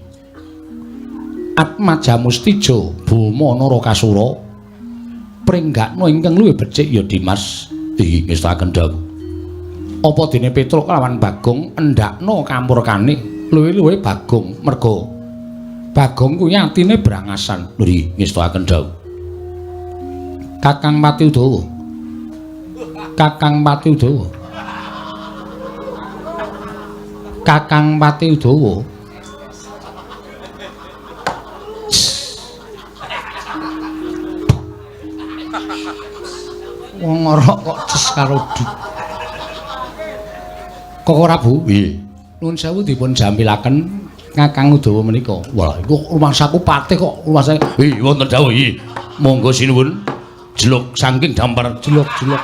Atmajamu Stija Boma Narakasura pringgakna ingkang luwih becik ya Dimas. Inggih ngestakaken dawuh. Apa dene Petruk kelawan Bagong endakna kamurkane luwih-luwih Bagong merga Bagong kuwi atine brangasan. Nggih ngestakaken dawuh. Kakang Pati Udawa. Kakang Pati Udawa. Kakang Pati Udawa. Wong ngorok kok ces karo duk. Kok ora Bu? Nggih. Nuwun sewu dipun jampilaken Kakang Udawa menika. Wah, iku rumangsaku patih kok rumangsa. Nggih, wonten dawuh nggih. Monggo sinuwun. Jeluk saking dampar jeluk-jeluk.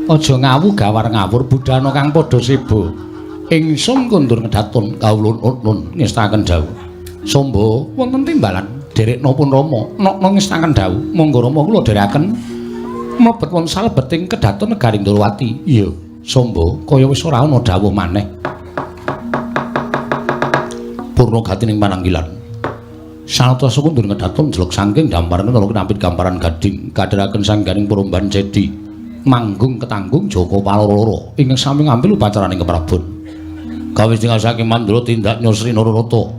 Aja ngawu gawar ngawur budana kang padha seba. Ingsun kondur ngedaton kawula nun ngestakaken dawuh. Somba wonten timbalan derekna pun Rama. Nokno ngestakaken dawuh. Monggo Rama kula dherekaken mlebet wonten salebeting kedaton negari Ndorowati. Iya, Somba kaya wis ora ana dawuh maneh. Purna gatining pananggilan. Sanata sukundur ngedaton jelek saking damparan kala kinampit gamparan gading kadheraken sangganing Puromban Cedi manggung ketanggung Joko Paloro ingkang sami ngambil upacaraning keprabon. Kawis tinggal saking Mandra tindak Nyosri Nararata.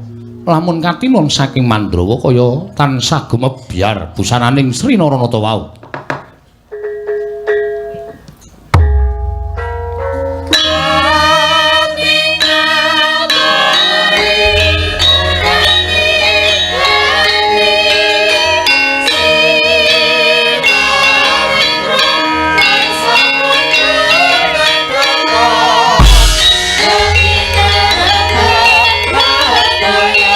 Lamun katinon saking Mandrawa kaya tansah gumebyar busananing Sri Naranata wau. Bye.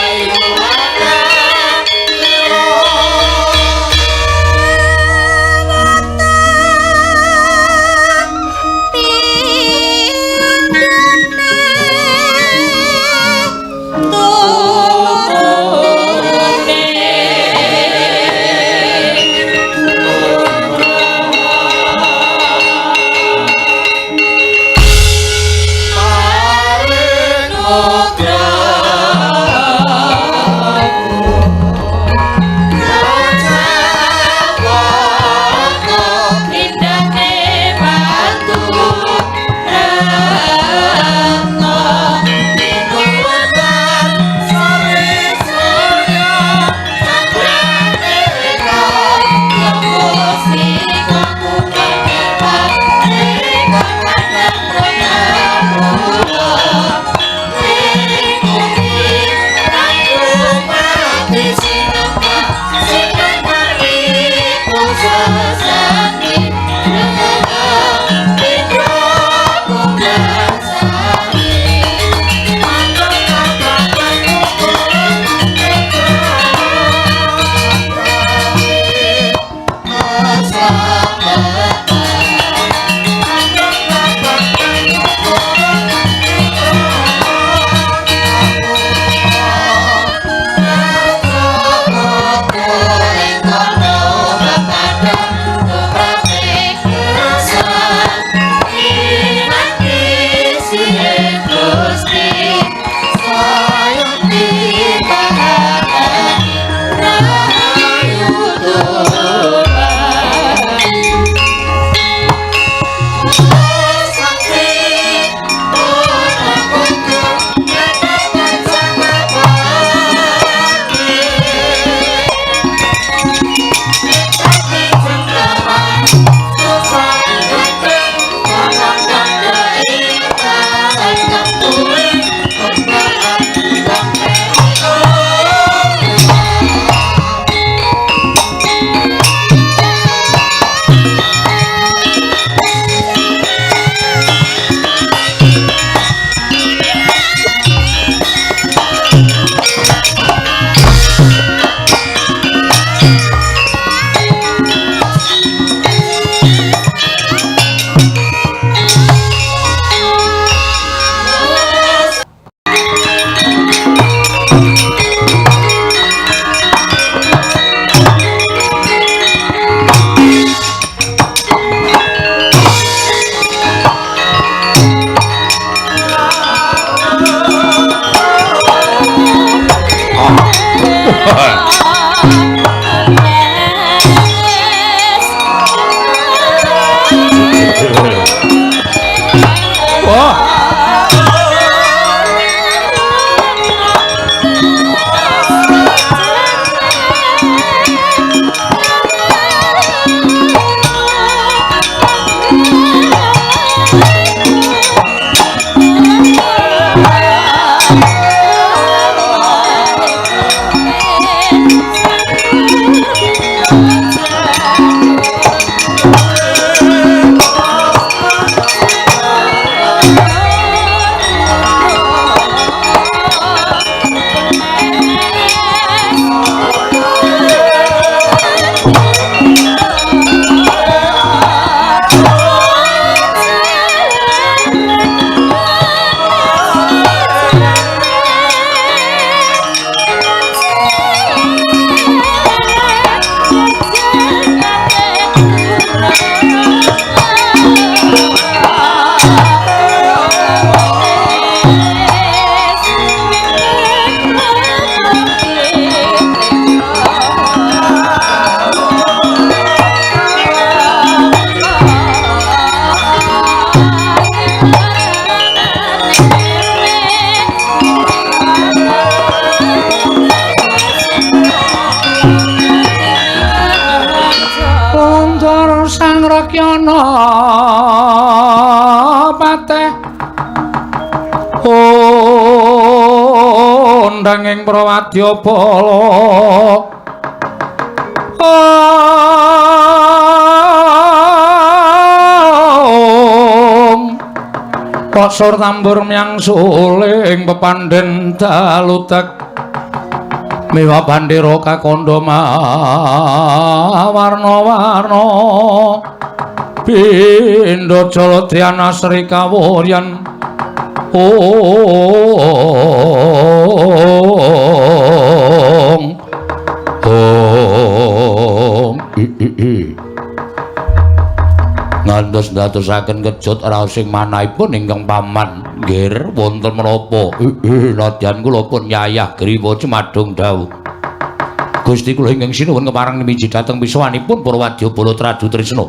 Nyono pateh ondang ing prawadya bala Kosor tambur myang suling pepandhen dalutek miwa bandera kakandha warna-warna pindha jaladyana Sri Kawuryan ong ong i i i ngantos ndadosaken kejut raos ing manahipun ingkang paman nggir wonten menapa nadyan kula pun yayah griwa cemadung dawuh Gusti kula ingkang sinuwun kepareng miji dhateng pisuwanipun para wadyabala Traju Trisna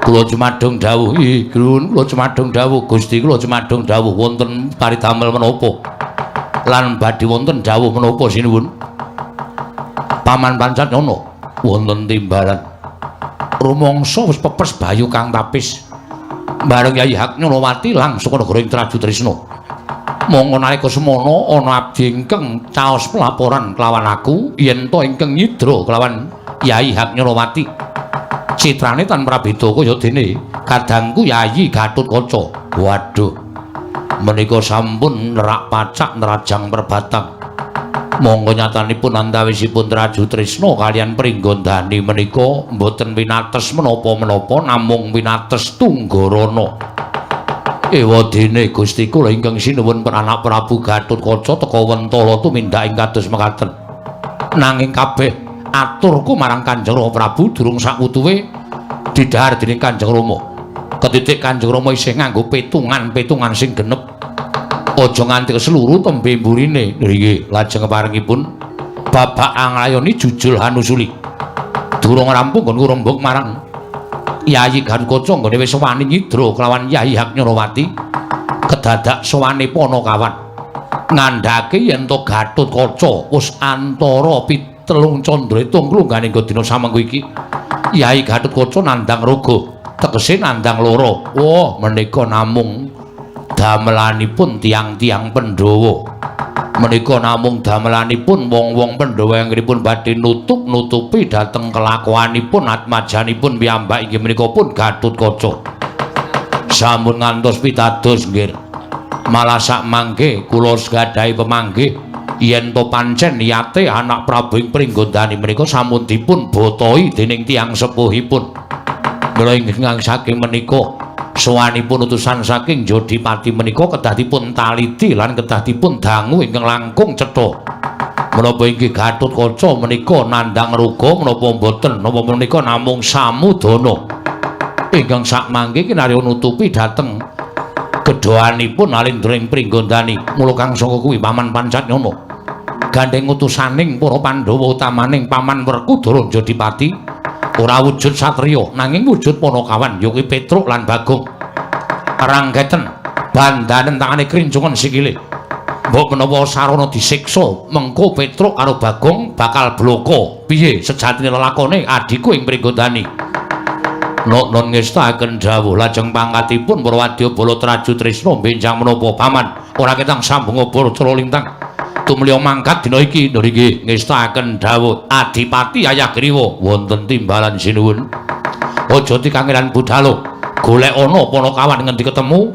kula cemadung dawuh grun kula cemadung dawuh Gusti kula cemadung dawuh wonten paridamel menapa lan badhe wonten dawuh menapa sinuwun paman Pancatnyono wonten timbalan rumangsa wis pepes bayu kang tapis bareng Yai Haknyonowati langsung negara ing Traju Trisna monggo nalika semono ana abdi ingkang caos pelaporan kelawan aku yen to ingkang nyidra kelawan Yai Haknyonowati citrane tan prabeda kaya dene kadangku Yayi Gatotkaca waduh menika sampun nerak pacak nerajang perbatang monggo nyatanipun antawisipun Traju Trisna kalian Pringgondani menika mboten winates menapa-menapa namung winates tunggarana. Ewadene Gusti kula ingkang sinuwun anak Prabu Gatotkaca teka wentala tumindak ing kados mekaten. Nanging kabeh aturku marang Kanjeng Rama Prabu durung sakwutuwe didhahar dening Kanjeng Rama. Ketitik Kanjeng Rama isih nganggo petungan-petungan sing genep. Aja nganti keseluruh tembe mburine. Nggih, lajeng keparengipun babak anglayoni jujul hanusuli. Durung rampung nggon rembug marang Yayi Gatotkaca nggone wis wani nyidra kelawan Yayi Haknyonowati. Kedadak sowane Panakawan ngandhake yen to Gatotkaca wis antara pitelung candra itung klunggane nggo dina samengko iki. Yayi Gatotkaca nandhang raga, tegese nandhang lara. Wah, menika namung damelanipun tiang-tiang Pandhawa. Menika namung damelanipun wong-wong Pandhawa anggenipun badhe nutup-nutupi dhateng kelakuanipun atmajanipun piyambak inggih menika pun Gatotkaca. Sampun ngantos pitados nggih. Malah sak mangke kula gadhahi pemanggih yen to pancen niate anak Prabu ing Pringgondani menika sampun dipun botoi dening tiyang sepuhipun. Mila ingkang saking menika sowanipun utusan saking Jodipati menika kedah dipun taliti lan kedah dipun dangu ingkang langkung cetha. Menapa inggih Gatotkaca menika nandhang ruga menapa mboten napa menika namung samudana ingkang sakmangke kinarya nutupi dhateng gedhoanipun Alindra ing Pringgondani. Mula kang saka kuwi Paman Pancatnyono gandheng utusaning para Pandhawa utamaning Paman Werkudara Jodipati ora wujud satriya nanging wujud Panakawan ya kuwi Petruk lan Bagong. Ranggeten bandanen tangane krincungan sikile. Mbok menawa sarana disiksa mengko Petruk karo Bagong bakal bloko. Piye sejatine lelakone adhiku ing Pringgondani? Nok-non ngestakaken dawuh lajeng pangkatipun para wadyabala Traju Trisna benjang menapa paman ora ketang sambung obor cara lintang tumliya mangkat dina iki nggih ngestakaken dawuh Adipati Ayagriwa wonten timbalan sinuwun aja dikangelan budhalo golek ana Panakawan ngendi ketemu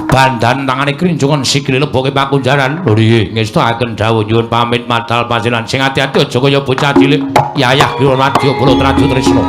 bandan tangane krincungan sikile leboke pakunjaran nggih ngestakaken dawuh nyuwun pamit madal pasinan sing ati-ati aja kaya bocah cilik Yayah Griwa Wadyabala Traju Trisna.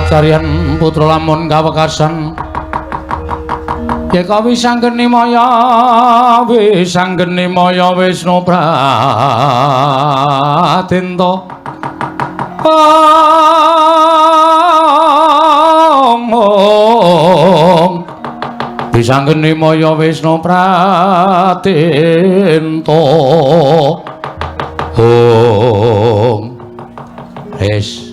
Kacaryan putra lamun kawekasan Yeka wisanggeni maya wisanggeni maya Wisnu Pradenta Ong wisanggeni maya Wisnu Pradenta Ong. Wis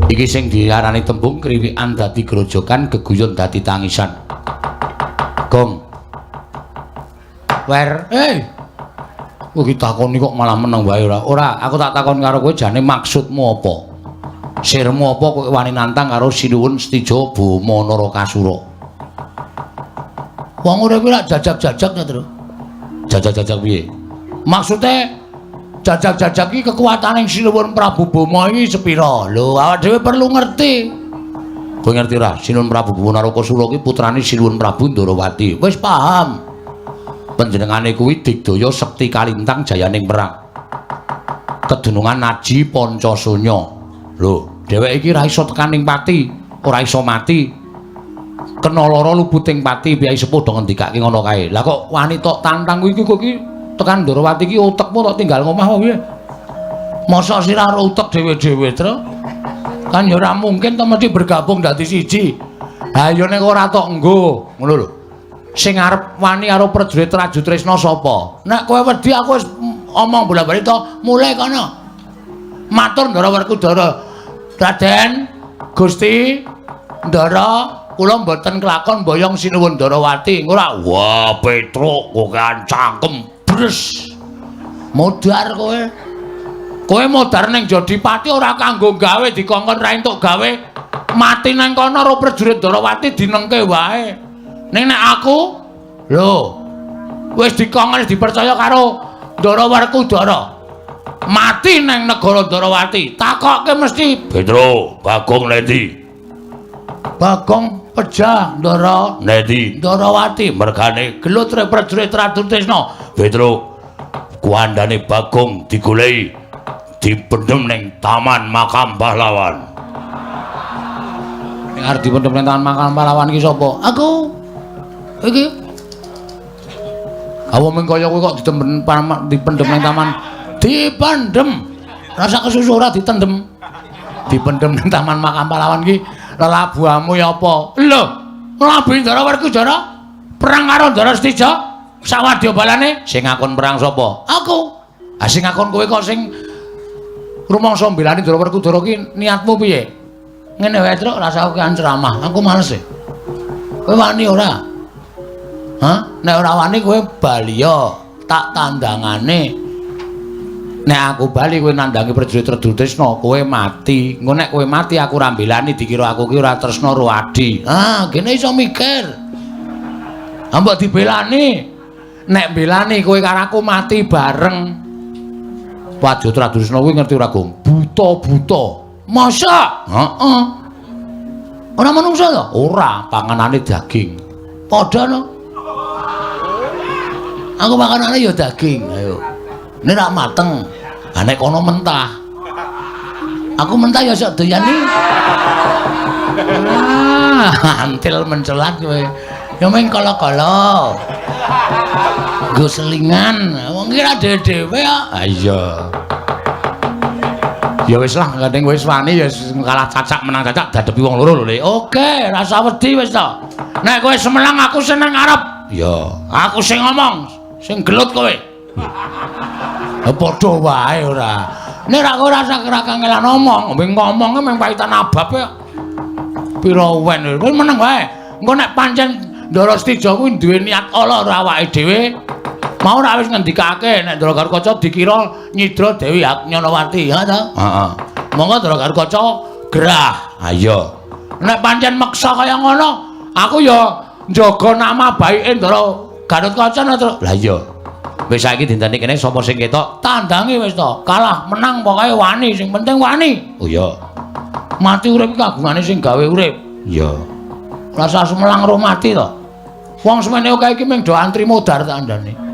iki sing diarani tembung kriwikan dadi grojokan geguyon dadi tangisan. Gong. Wer, kowe iki takoni kok malah meneng wae ora? Ora, aku tak takon karo kowe jane maksudmu apa? Sirmu apa kowe wani nantang karo Sinuwun Setija Boma Narakasura? Wong urip kuwi lak jajak-jajak ta, Tru. Jajak-jajak piye? Maksude jajak-jajak iki kekuatane Sinuwun Prabu Boma iki sepira? Lho, awak dhewe perlu ngerti. Kowe ngerti ora? Sinuwun Prabu Boma Narakasura ki putrane Sinuwun Prabu Ndorowati. Wis paham. Panjenengane kuwi digdaya sekti kalintang jayaning perang. Kedunungan aji Pancasunya. Lho, dheweke iki ora iso tekaning pati, ora iso mati. Kena lara luputing pati, piyai sepuh do ngendikake ngono kae. Lah kok wani tok tantang kuwi iki kowe iki tekan Ndorowati iki utekmu tok tinggal ngomah apa piye? Mosok sira karo utek dhewe-dhewe, Tru? Kan ya ora mungkin to mesti bergabung dadi siji. Ha ya nek ora tok nggo, ngono lho. Sing arep wani karo prajurit Trajutresna sapa? Nek kowe wedi aku wis omong bola-bali to, mulai kono. Matur Ndara Werkudara. Raden Gusti Ndara, kula mboten kelakon mboyong Sinuwun Ndarawati. Ora. Wah, Petruk kokean cangkem bres. Modar kowe. Kowe modar ning Jodipati ora kanggo gawe dikongkon ra entuk gawe. Mati nang kono karo prajurit Ndarawati dinengke wae. Ning nek aku lho wis dikongkon dipercaya karo Ndara Werkudara. Mati nang negara Ndarawati, takokke mesti Petro, Bagong nendi? Bagong pejah Ndara nendi? Ndarawati mergane gelut prajurit Trajutresna. Petro, kuandane Bagong digoleki dipendhem ning Taman Makam Pahlawan. Ning arep dipendhem ning Taman Makam Pahlawan iki sapa? Aku. Iki. Awo mung kaya kowe kok dipendhem ning taman. Dipendhem. Rasa kesusu ora ditendhem. Dipendhem ning Taman Makam Pahlawan iki lelabuhamu ya apa? Lho, nglabi Ndara Werkudara perang karo Ndara Setija sawadya balane sing ngakon perang sapa? Aku. Ha sing ngakon kowe kok sing rumangsa mbelani Ndara Werkudara ki niatmu piye? Ngene wae, Truk, rasa aku kan ceramah. Aku males e. Kowe wani ora? Hah? Nek ora wani kowe bali ya, tak tandangane. Nek aku bali kowe nandangi prajurit Trajutresna, kowe mati. Engko nek kowe mati aku ora mbelani dikira aku ki ora tresna karo adi. Ah, gene iso mikir. Ha mbok dibelani. Nek mbelani kowe karo aku mati bareng. Prajurit Trajutresna kuwi ngerti ora, Gong? Buta-buta. Masa? Heeh. Ora manungsa to? Ora, panganane daging. Padha no. Aku makanane ya daging, ayo. Nek rak mateng. Ha nek kono mentah. Aku mentah ya sok doyan iki. Ah, antil mencelat kowe. Ya mung kala-kala. Nggo selingan. Wong iki ra dhewe-dhewe kok. Ha iya. Ya wis lah, gandeng wis wani ya kalah cacak menang cacak dadepi wong loro lho, Le. Oke, rasa wedi wis to. Nek kowe semenang aku seneng arep. Ya, aku sing ngomong, sing gelut kowe. Ha padha wae ora. Nek ra kowe rasa ora kangelan ngomong, ngomonge mung paitan abab kok. Pira wen kowe meneng wae. Engko nek pancen Ndara Setija kuwi duwe niat ala ora awake dhewe. Mau ora wis ngendikake nek Ndara Garukaca dikira nyidra Dewi Nyanawati, ha ta? Heeh. Monggo Ndara Garukaca gerah. Ha iya. Nek pancen meksa kaya ngono, aku ya njaga nama baike Ndara Garukaca to. Lah iya. Wis saiki dinteni kene sapa sing ketok? Tandangi wis to. Kalah menang pokoke wani, sing penting wani. Oh iya. Mati urip iki kagungane sing gawe urip. Iya. Rasa sumelang ro mati to. Wong semene akeh iki mung do antri modar tak andane.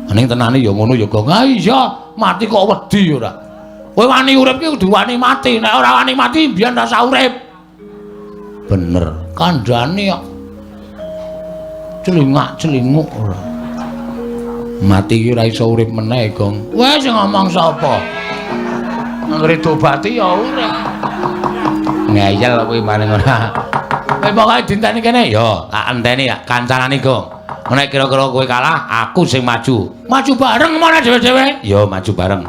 Ning tenane ya ngono ya, Gong. Ha iya, mati kok wedi ora. Kowe wani urip iki kudu wani mati. Nek ora wani mati mbiyen rasa urip. Bener. Kandhane kok celingak-celinguk ora. Mati iki ora iso urip meneh, Gong. Wes sing ngomong sapa? Anggere diobati ya urip. Ngeyel kowe maning ora. Kowe pokoke dinteni kene. Ya, tak enteni ya kancanane, Gong. Nek kira-kira kowe kalah, aku sing maju. Maju bareng mana dhewe-dhewe? Ya, maju bareng.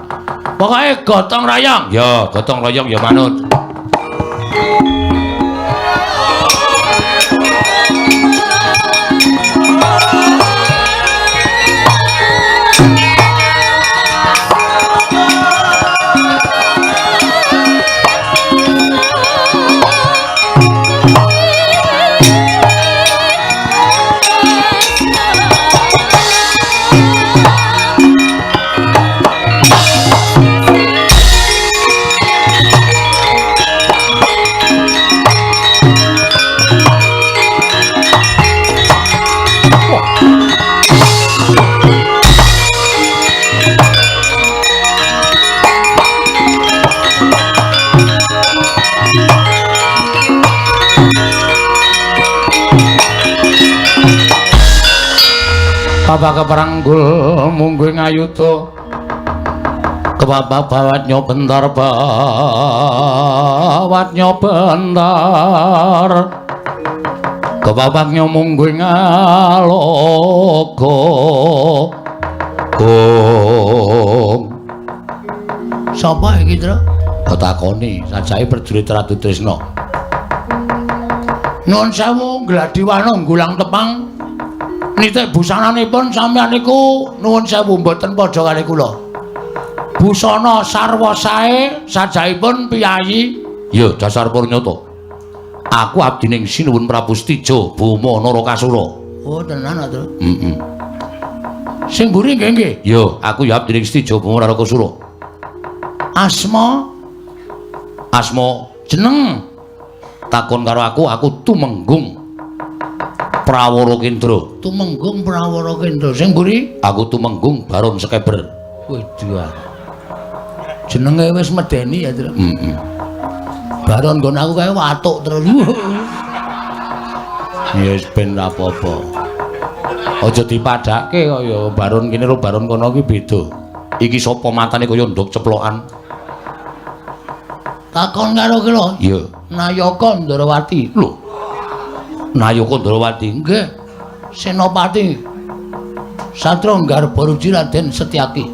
Pokoke gotong royong. Ya, gotong royong ya manut. Bapak keperanggul mungguh ngayuda kebabak bawat nyobentar bawat nyobentar kebabak nyomungguh ngalogo gong. Sapa iki, Tru? Takoni sajake prajurit Ratu Tresna. Nuwun sewu Gladiwana Gulang Tepang. Nitik busananipun sampeyan niku nuwun sewu mboten padha kali kula. Busana sarwa sae sajaipun piyayi. Ya dasar purnyata. Aku abdining Sinuwun Prabu Setija Boma Narakasura. Oh tenan ta, Tru? Heeh. Sing mburi nggih nggih. Ya, aku ya abdining Setija Boma Narakasura. Asma asma jeneng takon karo aku, aku Tumenggung Prawara Kendra. Tumenggung Prawara Kendra. Sing mburi? Aku Tumenggung Baron Sekeber. Waduh. Jenenge wis medeni ya, Tru. Heeh. Baron nggon aku kae watuk terus. Ya wis ben ra apa-apa. Aja dipadhake kok ya Baron kene karo Baron kono ki beda. Iki sapa matane kaya nduk ceplokan? Takon karo ki lho. Iya. Nayaka Ndrawati. Lho. Nayaka Ndrawati nggih. Senopati Satra Garbaruji Raden Setyaki.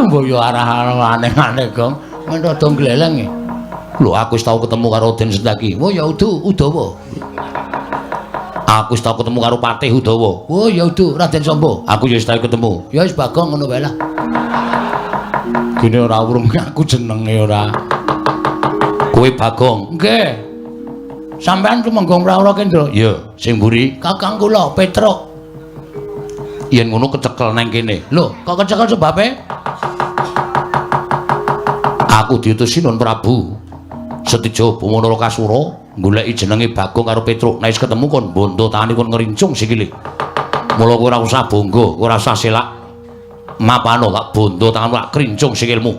Mbok yo arah aneh-aneh, Gong. Men rada gleleng. Lho, aku wis tau ketemu karo Raden Setyaki. Oh ya udu Udawa. Aku wis tau ketemu karo Patih Udawa. Oh ya udu Raden Samba. Aku ya wis tau ketemu. Ya wis Bagong ngono wae lah. Gene ora urung aku jenenge ora. Kowe Bagong. Nggih. Sampeyan Tumenggung Prawara Kendra? Iya, sing mburi kakang kula Petruk. Yen ngono kecekel nang kene. Lho, kok kecekel sebabe? Aku diutus Sinuwun Prabu Setija Boma Narakasura goleki jenenge Bagong karo Petruk. Nek wis ketemu kon bondo tangane kon ngrincung sikile. Mula kowe ora usah bangga, kowe ora usah selak. Mapano tak bondo tanganmu tak krincung sikilmu.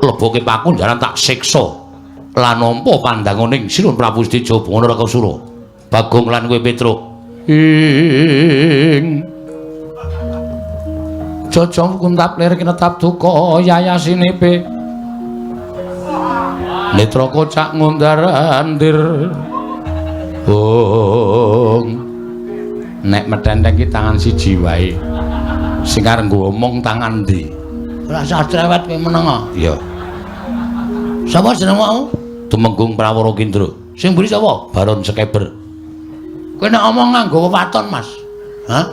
Leboke paku jaran tak siksa. Lan nampa pandanganing Sinuwun Prabu Setija Boma Narakasura. Bagong lan kowe Petruk. Ing jojong kuntap lir kinetap duka yayasinipe. Netra kocak ngundar-andir. Ong. Nek metenteng ki tangan siji wae. Sing arep nggo omong tangan ndi? Ora usah cerewet kowe meneng. Iya. Sapa jenengmu mau? Tumenggung Prawara Kendra. Sing mburi sapa? Baron Sekeber. Kowe nek omong nganggo wewaton, Mas. Hah?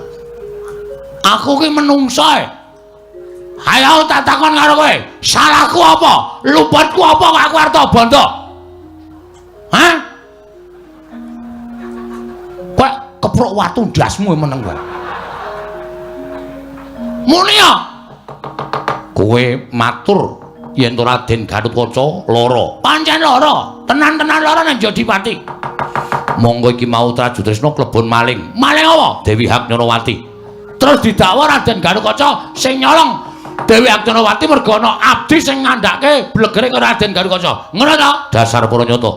Aku ki menungso e. Ayo tak takon karo kowe. Salahku apa? Luputku apa kok aku arep bondo? Hah? Kowe keprok watu ndasmu meneng kowe. Muni ya. Kowe matur yen to Raden Gatotkaca lara. Pancen lara, tenan-tenan lara nang Jodipati. Monggo iki mau Traju Tresna klebon maling. Maling apa? Dewi Haknyarawati. Terus didakwa Raden Gatotkaca sing nyolong Dewi Aktanawati mergo ana abdi sing ngandhake blegere karo Raden Garukaca. Ngono to? Dasar para nyata.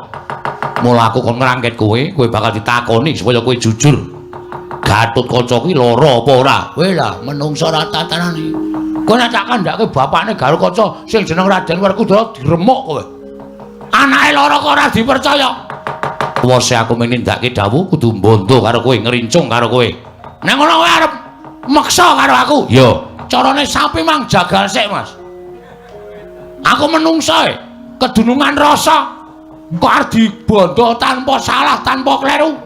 Mula aku kon ngrangket kowe, kowe bakal ditakoni supaya kowe jujur. Gatotkaca kuwi lara apa ora? Kowe lah menungsa ora tatanane. Kowe nek tak kandhake bapakne Garukaca sing jeneng Raden Werkudara diremuk kowe. Anake lara kok ora dipercaya. Wose aku menindakake dawuh kudu mbondo karo kowe, ngrincung karo kowe. Nek ngono kowe arep meksa karo aku. Ya, carane sapi mang jagal sik, Mas. Aku menungsa e, kedunungan rasa. Kok arep dibondo tanpa salah, tanpa kleru.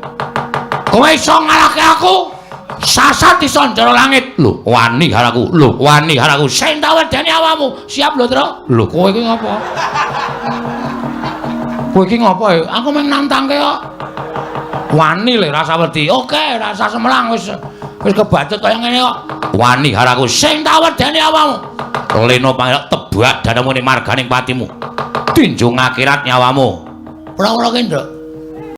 Kowe iso ngalahke aku? Sasat iso njara langit. Lho, wani karo aku. Lho, wani karo aku. Sing tak wedeni awakmu. Siap lho, Tru. Lho, kowe iki ngopo? Kowe iki ngopo e? Aku mung nantangke kok. Wani le rasa wedi. Oke, rasa semelang wis wis kebacut kaya ngene kok. Wani karo aku. Sing tak wedeni awakmu. Leno pangerak tebak dadamu ning marganing patimu. Tinjung akhirat nyawamu. Ora-ora ki, Nduk.